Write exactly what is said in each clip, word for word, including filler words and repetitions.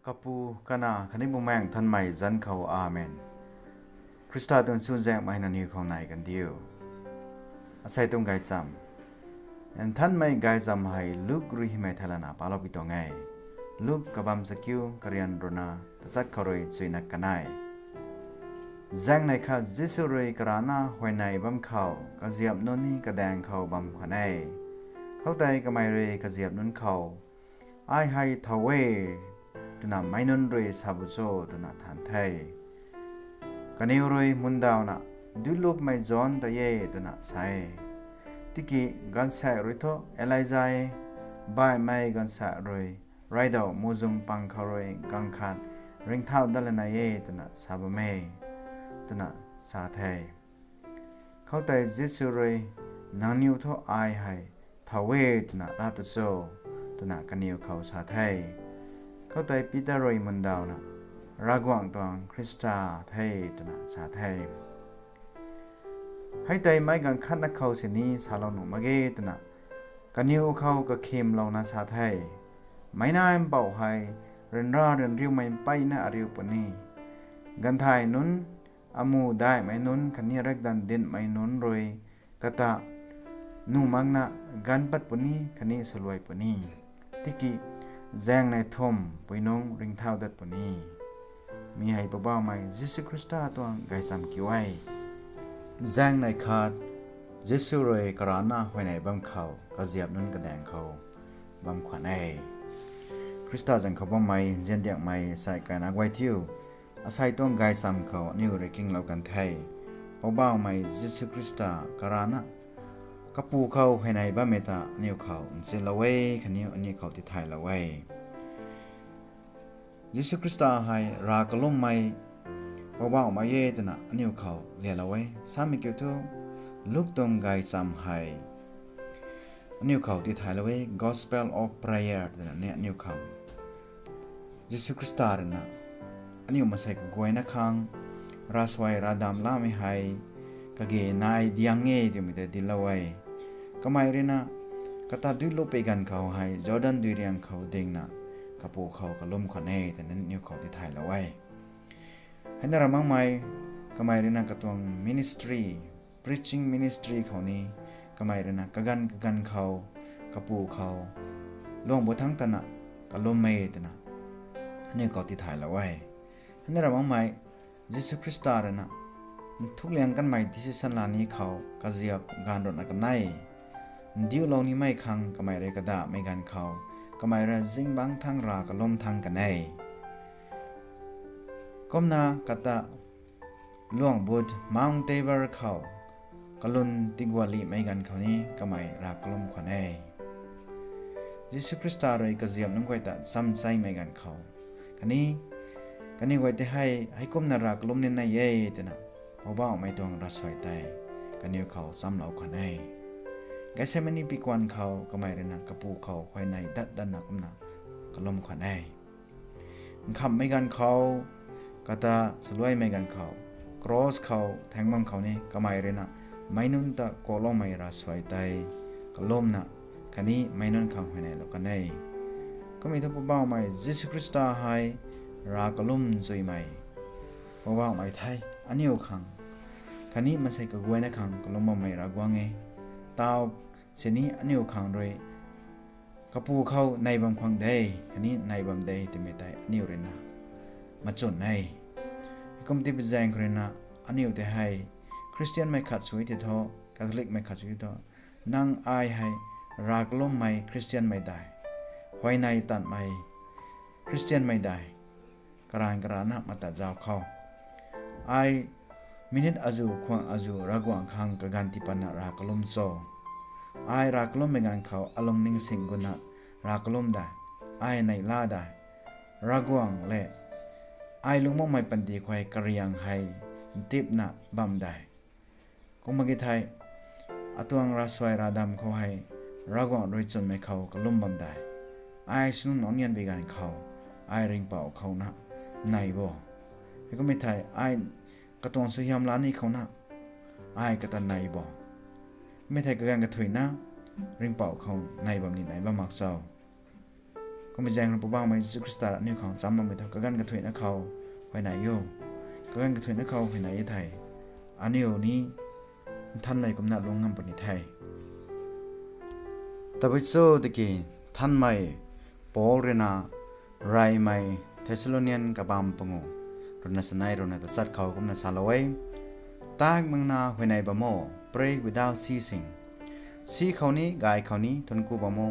Kapu, Kanac khatni Bumaengh Nthanmei zanc khou, Amen. Khrista tuang chuzaenghmei nangniw khou nai kandiu. Asei tuang gaychamv. Nthanmei gaychamv hei Luk rui hymei thei lana palou pi tuang e. Luk kabamv chakiu, karian ruhna tachat khou rui chuina kanei. Zaengnei khat Jisu rui karana huayney bam khou kaziap nunc ni kadaeng khou bam khwan e. Khoutei kamei rui kaziap nunc khou, "Ai hei thow e," twna meic nunc rui sa bo cho twna than the. Kaniw rui mundawna, "Duitlupmei John tei e," twna sa e. Tiki gaanvsaekc rui thu Elija e, baihmei gaanvsaekc rui raidau muhzwng pang khou rui gaanv khat ringcthau dat lana e twna sa bam e, twna sa the. Khoutei Jisu rui, "Nangniw thu ai hei thow e twna laa tu cho?" twna kaniw khou sa the. Khoutei Peter rui mundawna, "Ravguangc tuang Khrista the," twna sa the. Hei tei meic gaanv khatna khou sini salou nuh mak ge twna kaniw khou kakhimlouna sa the. Meic nai mpouh hei ryanra ryanriumei mpeyna ariu puni. Ganvthai nunc, amuh daihmei nunc khatni riakdanv dinhmei nunc rui kata nuh makna ganv pat puni khatni swluai puni. Tiki zaengnei thumh pui nungc ringcthau dat puni. Mi hei Poubauhmei Jisu Khrista tuang gaychamv kiu e. Zaengnei khat Jisu rui karana huayney bam khou kaziap nunc kadaeng khou bam khwan e. Khrista zanc khou bammei nziandiakmei sai kaina guay thiu, asei tuang gaychamv khou aniw rui kinglou kan the. Poubauhmei Jisu Khrista karana kapu khou huayney bammei ta aniw khou nchinlou e khatni aniw khou tithaylou e. Jisu Khrista hei rav kalummei Poubauhmei e twna aniw khou lialou e. Samei kiu thu, Luk tuang gaychamv hei aniw khou tithaylou e, Gospel of Prayer twna ni aniw khou. Jisu Khrista rui na aniw maansei kaguayna khang ravsuai ravdamv lamei hei kage nai diang e twmei ta dinclou e. Kamei rui na kata duilup pei ganv khou hei Jordan duiriang khou dingna kapu khou kalum khwan e twna aniw khou tithaylou e. Heina ra makmei, kamei rui na katuang ministry, preaching ministry khou ni, kamei rui na kaganv kaganv khou, kapu khou, luang bu thangc tana kalum e twna aniw khou tithaylou e. Heina ra makmei, Jisu Khrista rui na nthukliang kanmei decision la ni khou kaziap gaanv ruhna kanei. Ndiulou nimei khang kamei rui kadahmei ganv khou, kamei rui zingbangc thangc rav kalum thangc kan e. Kumna kata luang but Mount Tabor khou kalum tigualihmei ganv khou ni kamei rav kalum khwan e. Jisu Khrista rui kaziap nunc guay ta chamcheimei ganv khou, khatni kaniw guay tei hei heikumna rav kalum ni nai e twna Poubauhmei tuang ravsuai tei kaniw khou chamlou khwan e. Gethsemani pikuan khou kamei rui na kapu khou huayney dat datna kumna kalum khwan e. Nkhamhmei ganv khou, kata swluaimei ganv khou, cross khou thaeng bam khou ni kamei rui na meic nunc ta kuakloumei ravsuai tei kalumna khatni meic nunc khang huayneylou kan e. Kummei thu Poubauhmei Jisu Khrista hei rav kalum zuimei Poubauhmei the, aniw khang khatni maansei kaguayna khang kalum bammei Ravguangc e. Tau sini aniw khang rui kapu khou nai bam khwan de, khatni nai bam de twmei tei aniw rui na machwn e. Heikum tipui zaeng khou rui na aniw tei hei Christianmei khat sw e tei thu, Catholicmei khat sw e tei thu, nang ai hei rav kalummei Christianmei dei, huayney tanmei Christianmei dei, karanv karana matat zauc khou, ai minute azuh khwang azuh Ravguangc khang kaganv tii patna rav kalum cho? Ai rav kalummei ganv khou alungning sing guna rav kalum de, ai neihla de, Ravguangc le ai lungc makmei panty khou hei kariang hei ntipna bam de. Kum mak ge thei, atuang ravsuai ravdamv khou hei Ravguangc rui chwnmei khou kalum bam de. Ai swnung nunc nian bi ganv khou, ai ringhpouc khou na nai bo. Heikummei thei ai katuang suaihiam la ni khou na ai kata nai bo. Mei thei kaganv kathuina ringhpouc khou nai bam ni nai bam mak cho? Kummei zaeng rui Poubauhmei Jisu Khrista aniu khang cham bammei thu kaganv kathuicna khou huayney o. Kaganv kathuicna khou huayney e thei, aniu ni nthanmei kumna lung ngam puni the. Tabui cho tiki nthanmei Paul rui na reymei Thessalonian kabamv pangu ruhna sanei ruhna tachat khou kumna salou e. Taek makna huayney bam o, pray without ceasing. Si khou ni, gay khou ni thuanc ku bam o,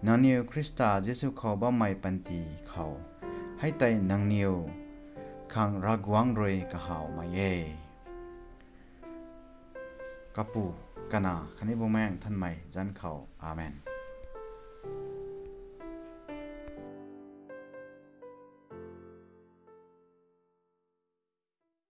nangniw Khrista Jisu khou bammei panty khou. Hei tei nangniw khang Ravguangc rui kahawmei e. Kapu, Kanac khatni Bumaengh Nthanmei zanc khou. Amen.